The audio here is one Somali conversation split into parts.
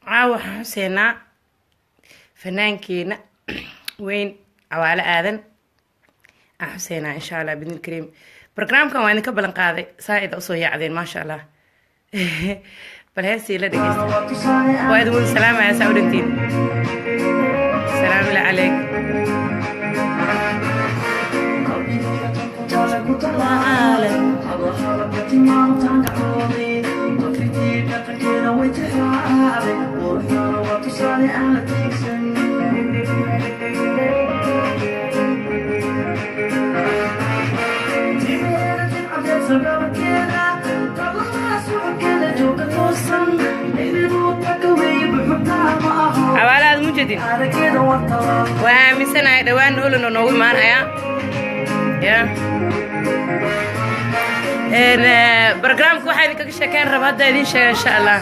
Caawa waxaan xuseenaa fanaankeena weyn, Cawaale Aadan aan xuseenaa, insha Allah bidni kariim. Barnaamijkan waa idinka ballan qaaday, saa-ida usoo yaacdeen, maasha Allah. Bal heestii la dhegeysta. Waa idin wada salaamaya, saa u dhantiin. Salaam calayk. Cawaale Aad mujedin waa aaminsanahay dhowaan Holland oo noogu imaanaya ya. Barnaamijka waxaa idinkaga sheekeyn raba hadda idin sheega, insha Allah.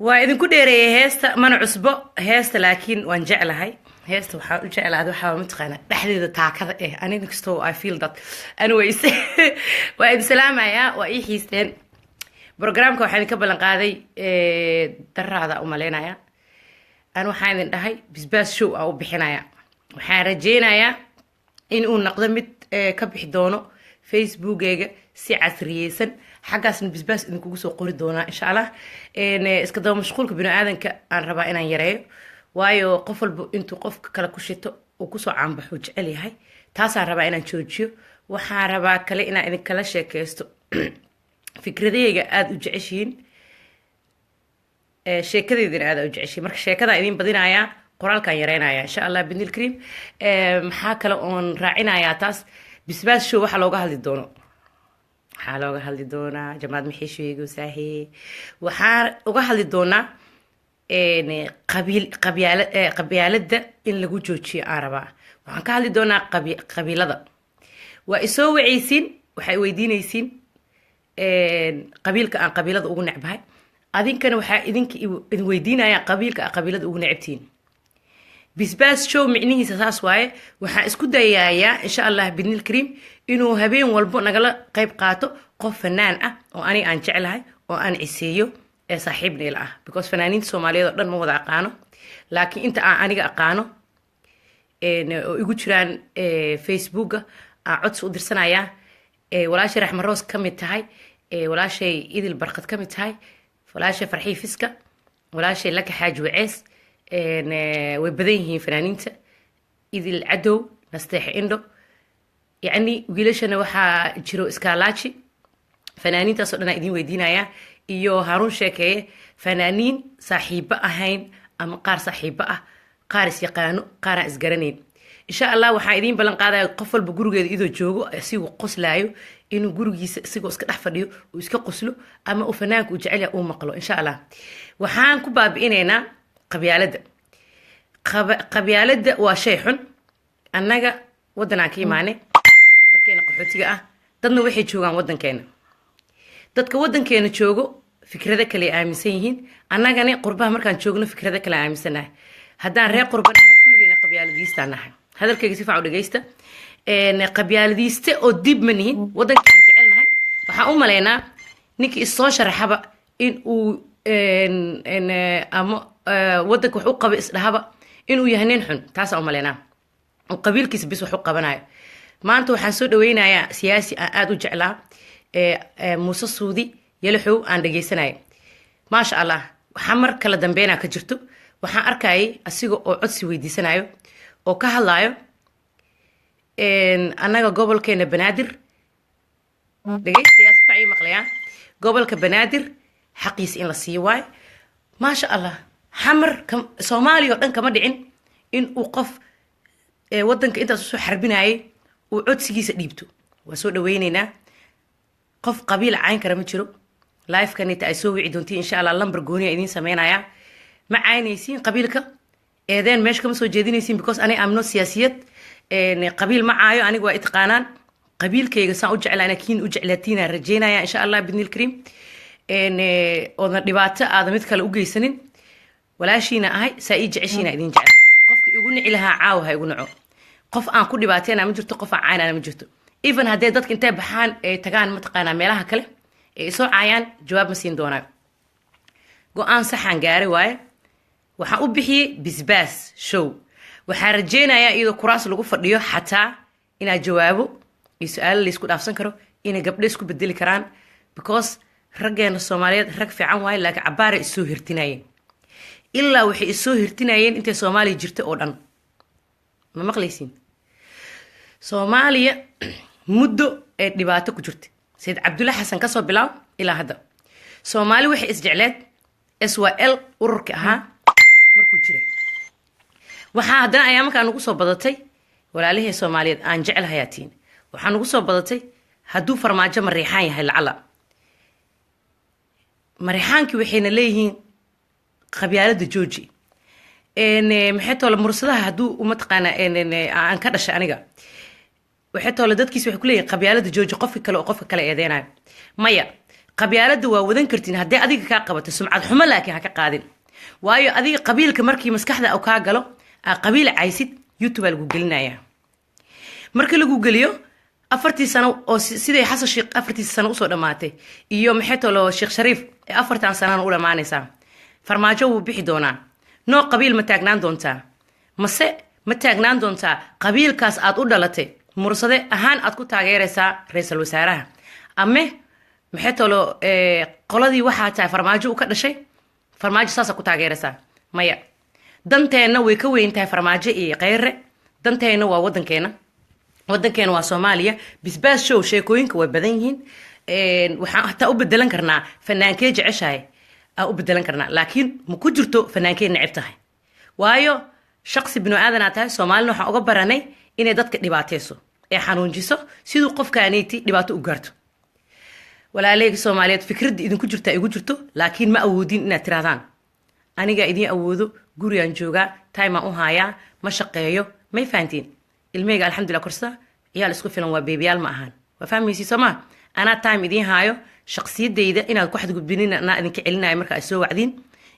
Waa idinku dheereeyay heesta, mana cusbo heesta, laakiin waan jeclahay heesta. Waxaan u jeclahay waxaa mataqaanaa dhexdeeda taakada eh aniga kastoo I feel that. Anyways, waa idin salaamayaa, waa ii xiisteen. Programka waxaa idinka ballan qaaday daraada u malaynaya an waxaan idin dhahay Bisbaas Show aa u bixinaya. Waxaan rajeynayaa in uu noqdo mid ka bixi doono Facebookeyga si casriyeysan, xaggaasna Bisbaas idinkugu soo qori doonaa, insha Allah. Iska daba mashquulka bini aadanka aan rabaa inaan yareeyo, waayo qof walba intuu qofka kale ku shito uu kusoo caanbaxo jecel yahay. Taasaan rabaa inaan joojiyo. Waxaan rabaa kale inaan idinkala sheekeysto fikradahayga aada u jeceshihiin, sheekadeydina aada u jeceshihiin. Marka sheekadaa idin badinayaa, qoraalkaan yareynaya, insha Allah bidnil kariim. Maxaa kale oon raacinayaa taas? Bisbaas Show waxaa looga hadli doono, waxaa looga hadli doonaa jamaad maxay sheegaysaa. Waxaa uga hadli doonaa qabiil, qabyaala, qabyaaladda in lagu joojiyo aan rabaa. Waxaan ka hadli doonaa qabiilada. Waa isoo wacaysiin, waxay weydiinaysiin qabiilka aan qabiilada ugu necbahay. Adinkana waxaa idinka idin weydiinaya qabiilka aan qabiilada ugu necabtihiin. Bisbaas Show micnihiisa saas waaye. Waxaan isku dayayaa, insha Allah bidnil kariim, inuu habeen walbo nagala qayb qaato qof fanaan ah oo aniga aan jeclahay oo aan ciseeyo ee saaxiibna ila ah, because fanaaniinta Soomaaliyeed oo dhan ma wada aqaano, laakiin inta aan aniga aqaano oo igu jiraan Facebooka aan codsi u dirsanayaa. Walaashay Raxma Roos ka mid tahay, walaashay Idil Barkad ka mid tahay, walaashay Farxii Fiska, walaashay Laka Xaaji Wacees. Way badan yihiin fanaaniinta, Idil Cadow, Nasteexe Indho, yacni wiilashana waxaa jiro Iskaalaaji. Fanaaniintaasoo dhan aan idiin weydiinayaa iyo Haruun Sheekeeye, fanaaniin saaxiibo ahayn ama qaar saaxiibo ah, qaar is yaqaano, qaaraan isgaranayn. Insha Allah waxaan idiin ballan qaadaya qof walba gurigeeda idoo joogo, isigoo qoslaayo, inuu gurigiisa isigoo iska dhex fadhiyo uu iska qoslo ama uu fanaanka uu jecel yahay uu maqlo, insha Allah. Waxaan ku baabi'inaynaa qabyaaladda. Qabyaaladda waa shay xun. Annaga waddanaan ka imaanay, dadkeena qaxootiga ah, dadna waxay joogaan waddankeena. Dadka waddankeena joogo fikrado kale ay aaminsan yihiin, annagani qurbaha markaan joogno fikrado kale aaminsanahay. Haddaan reer qurba nahay, kulligeena qabyaaladiistaan nahay. Hadalkayga si fiican u dhegeysta. Qabyaaladiiste oo dib ma nihin, waddankaan jecelnahay. Waxaan u malaynaa ninkii issoo sharaxaba in uu ama waddanka wax u qaba isdhahaba inuu yahay nin xun. Taasaan u malaynaa oo qabiilkiisa bis wax u qabanayo. Maanta waxaan soo dhaweynayaa siyaasi aan aada u jeclaa, Muuse Suudi Yalaxow, aan dhegeysanaya. Maasha Allah, waxaa mar kala dambeynaa ka jirto. Waxaan arkayay asiga oo codsi weydiisanayo oo ka hadlayo annaga gobolkeena Banaadir. Dhegeystayaa, si fiican ii maqlayaan. Gobolka Banaadir xaqiisa in la siiyo waayo. Maasha Allah, Xamar, Soomaaliya oo dhan kama dhicin in uu qof waddanka intaas usoo xarbinayay uu codsigiisa dhiibto. Waa soo dhaweyneynaa. Qof qabiil cayn kara ma jiro. Live-kanita ay soo wici doontiin, insha Allah, lambar gooniya idiin sameynayaa. Ma caynaysiin qabiilka, eedeen meesha kama soo jeedinaysiin, because ani amno siyaasiyad qabiil ma caayo. Aniga waa itaqaanaan qabiilkayga saan u jeclaa, kiin u jeclaatiina rajeynaya, insha Allah bidnil kariim, oodan dhibaato aada mid kale u geysanin. Walaashiina ahay, saa ii jeceshiina idin jecla. Qofka igu nici lahaa caawa ha igu naco. Qof aan ku dhibaateyna ma jirto, qof aan caynana ma jirto. Even haddee dadka intay baxaan ay tagaan, mataqaanaa, meelaha kale ee isoo caayaan, jawaab ma siin doonaayo. Go-aan saxaan gaaray waaye. Waxaan u bixiyey Bisbaas Show. Waxaan rajeynayaa iyadoo kuraas lagu fadhiyo xataa inaad jawaabo iyo su-aalo laysku dhaafsan karo, inay gabdho isku bedeli karaan, because raggeena Soomaaliyeed rag fiican waaye, laakiin cabaaray issoo hirtinayeen. Ilaa waxay isoo hirtinayeen intay Soomaaliya jirta oo dhan. Ma maqlaysiin? Soomaaliya muddo ee dhibaato ku jirta, Sayid Cabdulla Xasan kasoo bilaab ilaa hadda, Soomaali waxay isjecleed SYL ururka ahaa markuu jiray. Waxaa haddana ayaa markaa nagu soo badatay, walaalihii Soomaaliyeed aan jeclahayaatiin, waxaa nagu soo badatay hadduu Farmaajo Mariixaan yahay, lacala Mariixaankii waxayna leeyihiin qabyaalada jooji. Maxay toole, Mursadaha hadduu mataqaana aan ka dhashay aniga, waxay toole dadkiis waxay kuleeyihin qabyaalada jooji. Qofka kale oo qofka kale eedeynayo, maya, qabyaalada waa wadan kartiin haddii adiga kaa qabato sumcad xumo, laakiin ha ka qaadin. Waayo, adiga qabiilka markii maskaxda kaa galo, aa qabiil caysid, YouTube aa lagu gelinaya. Marka lagu geliyo 4-tii sano oo siday Xasan Sheekh 4-tiisi sano usoo dhammaatay iyo maxay tolo Sheekh Shariif ee 4-tan sanana u dhammaanaysaa, Farmaajo wuu bixi doonaa. Noo qabiil ma taagnaan doontaa mase ma taagnaan doontaa? Qabiilkaas aad u dhalatay, Mursade ahaan aad ku taageeraysaa ra-iisul wasaaraha, ame maxay tolo qoladii waxaa tahay Farmaajo u ka dhashay, Farmaajo saasaa ku taageeraysaa? Maya, danteenna way ka weyn tahay Farmaajo iyo Kheyre. Danteenna waa wadankeena, wadankeena waa Soomaaliya. Bisbaas Show sheekooyinka way badan yihiin. Waxaan hataa u bedelan karnaa fanaankee jeceshahay aan u bedelan karnaa, laakiin ma ku jirto fanaankee neceb tahay. Waayo, shaqsi binu aadanaa tahay. Soomaalina waxaan uga baranay inay dadka dhibaateyso ee xanuunjiso siduu qofkaaniiti dhibaato u gaarto. Walaaleyga Soomaaliyeed, fikradda idinku jirtaa igu jirto, laakiin ma awoodin inaad tirahdaan. Anigaa idiin awoodo. Gurigaan joogaa, time-aan u haayaa, ma shaqeeyo. May fahantiin? Ilmahayga alxamdulillah korsada, ciyaal isku filan waa, beebiyaal ma ahaan. Waa fahmaysi soo maa? Anaa time idiin haayo. Shaqsiyadayda inaad ku xadgudbinin anaa idinka celinayo marka ay soo wacdiin.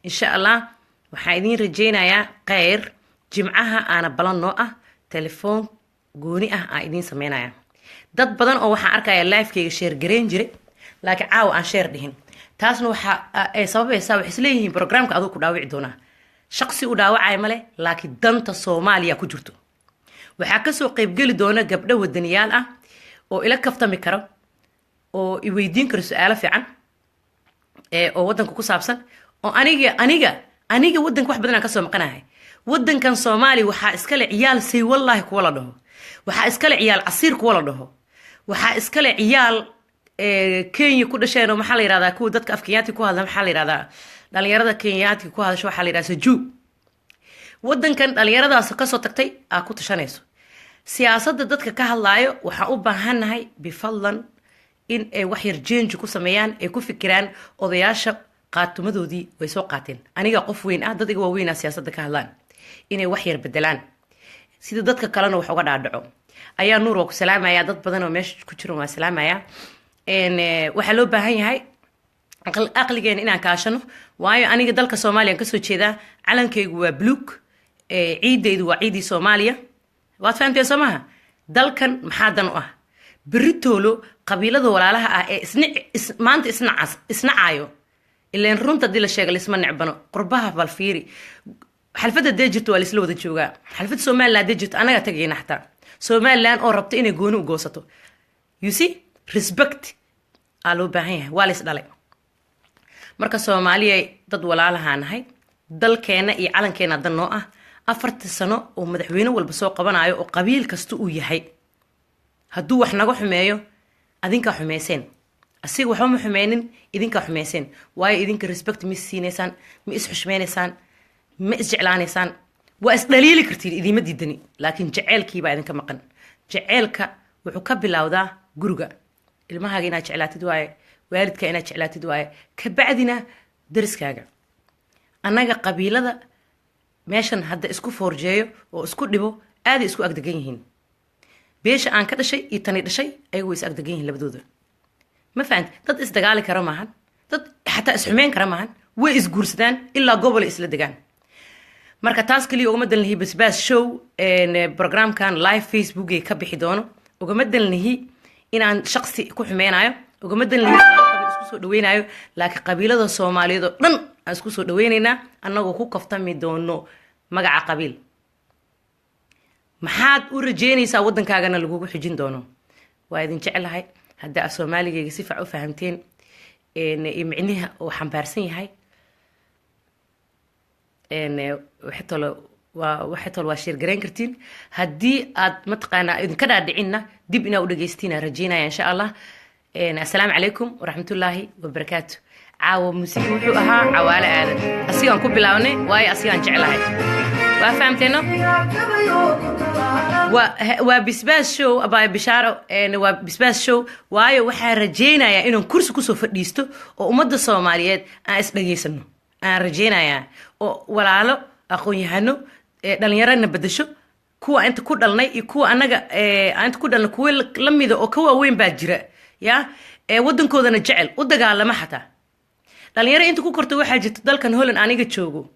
Insha Allah waxaan idiin rajaynayaa kheyr. Jimcaha aana balan noo ah, telefoon gooni ah aan idiin sameynaya. Dad badan oo waxaan arkaya live-kayga share gareyn jiray, laakiin caawa aan share dhihin. Taasna waxa ay sababaysaa, waxay isleeyihiin programka aduu ku dhaawici doonaa. Shaqsi u dhaawacaya male, laakiin danta Soomaaliya ku jirto. Waxaa kasoo qeybgeli doona gabdho wadaniyaal ah oo ila kaftami karo oo i weydiin karo su-aalo fiican oo waddanka ku saabsan, oo aniga waddanka wax badan aan kasoo maqanahay. Waddankan Soomaaliya waxaa iskale ciyaal say wallaahi kuwa la dhaho, waxaa iskale ciyaal casiir kuwa la dhaho, waxaa iskale ciyaal Kenya ku dhasheen oo maxaa la yihahdaa, kuwa dadka af Kenyaati ku hadla, maxaa la yihahdaa, dhalinyarada Kenyaati ku hadasho waxaa la yihahdaa sajuu. Waddankan dhalinyaradaas kasoo tagtay aa ku tashanayso. Siyaasadda dadka ka hadlaayo waxaan u baahannahay bifadlan in ay wax yar change ku sameeyaan, ay ku fikiraan. Odayaasha qaatumadoodii way soo qaateen. Aniga qof weyn ah, dad iga waaweyn ah siyaasadda ka hadlaan, inay wax yar bedelaan sida dadka kalena wax uga dhaadhaco. Ayaa Nuur waa ku salaamayaa. Dad badan oo meesha ku jiran waa salaamayaa. Waxaa loo baahan yahay aqligeena inaan kaashano, waayo aniga dalka Soomaaliya kasoo jeedaa. Calankaygu waa buluug, ciidaydu waa ciidii Soomaaliya. Waad fahamteen, soo maha? Dalkan maxaa dan u ah beritoolo qabiilada walaalaha ah ee isna maanta isnacas isnacaayo? Ileen runta haddii la sheega, laisma necbano. Qurbaha bal fiiri, xalfadda dee jirto waa laisla wada joogaa. Xalfadda Somaliland dee jirto, annagaa tagayna. Xataa Somaliland oo rabta inay gooni u goosato, you see, respect aa loo baahan yahay. Waa lays dhalay. Marka Soomaaliya dad walaalahaa nahay, dalkeena iyo calankeena dan noo ah. 4-tii sano oo madaxweyne walba soo qabanayo oo qabiil kasta uu yahay, hadduu wax naga xumeeyo, adinkaa xumeyseen. Asiga waxba ma xumeynin, idinkaa xumeyseen, waayo idinka respect ma is siinaysaan, ma is xushmeynaysaan, ma is jeclaanaysaan. Waa is dhaliili kartiin, idiima diidani, laakiin jeceelkiibaa idinka maqan. Jeceelka wuxuu ka bilowdaa guriga. Ilmahaaga inaad jeclaatid waaye, waalidka inaad jeclaatid waaye, kabacdina dariskaaga. Annaga qabiilada meeshan hadda isku foorjeeyo oo isku dhibo aaday isku agdegan yihiin. Beesha aan ka dhashay iyo tani dhashay ayagu way is agdegan yihiin labadooda. Ma fahanti? Dad isdagaali kara maahan, dad xataa isxumeyn kara maahan. Way isguursadaan, ilaa gobolay isla degaan. Marka taas kaliya ugama dan lihi Basbaas Show programkan live Facebookay ka bixi doono. Ugama dan lihi inaan shaqsi ku xumeynayo, ugama dan lihi qabiil isku soo dhaweynayo, laakiin qabiilada Soomaaliyeed oo dhan aan isku soo dhaweyneynaa, annagoo ku kaftami doono magaca qabiil. Maxaad u rajeynaysaa waddankaagana lagugu xijin doono? Waa idin jeclahay. Haddii aad Soomaaligayga si fiican u fahamteen iyo micniha uu xambaarsan yahay, waxay talo waa share garayn kartiin. Haddii aad mataqaanaa idinka dhaadhicinna, dib inaa u dhegeystiina rajeynaya, insha Allah. Assalaamu calaykum waraxmatullaahi wabarakaatu. Caawa muusiga wuxuu ahaa Cawaale Aadan. Asigaan ku bilaabnay, waayo asigaan jeclahay. Waa fahamteeno? Waa Bisbaas Show. Abaa Bishaaro, waa Bisbaas Show, waayo waxaan rajeynayaa inaan kursi kusoo fadhiisto oo ummadda Soomaaliyeed aan isdhegaysano aan rajeynayaa, oo walaalo, aqoon-yahano, dhalinyarana bedesho. Kuwa inta ku dhalnay iyo kuwa annaga aan inta ku dhalnay, kuwa la mida oo ka waaweyn baa jira ya waddankoodana jecel, u dagaalama. Xataa dhalinyaro inta ku korta waxaa jirta dalkan Holland aniga joogo.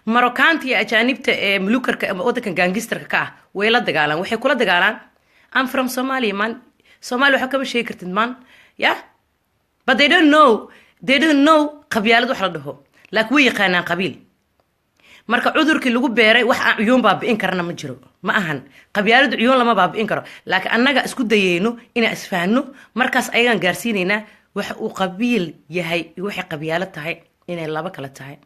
Marokaanta iyo ajaanibta ee mulukarka ama waddankan gangsterka ka ah way la dagaalaan. Waxay kula dagaalaan, "I'm from Somalia, man. Somalia waxba kama sheegi kartid, man." Yeah, but they don't know, they don't know qabyaalad wax la dhaho, laakiin way yaqaanaan qabiil. Marka cudurkii lagu beeray wax aan cuyuun baabi'in karana ma jiro. Ma ahan qabyaaladu cuyuun lama baabi'in karo, laakiin annaga isku dayeyno inaan isfahno. Markaas ayagaan gaarsiinaynaa waxa uu qabiil yahay iyo waxay qabyaalad tahay, inay laba kala tahay,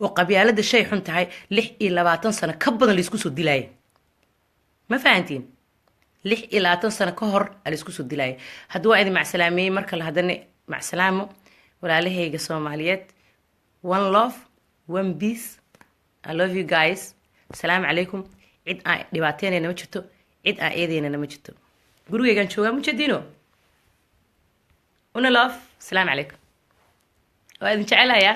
oo qabyaalada shay xun tahay. 26 sano ka badan laisku soo dilaaya. Ma fahantiin? 26 sano ka hor a laisku soo dilaaya. Hadda waa idin macsalaameeyey. Mar kale haddana macsalaamo, walaalahayga Soomaaliyeed. One love, one peace. I love you guys. Asalaamu calaykum. Cid aan dhibaateynayna ma jirto, cid aan eedeynana ma jirto. Gurigaygaan joogaa, mujadiino una love. Asalaamu calaykum, waa idin jecelayaa.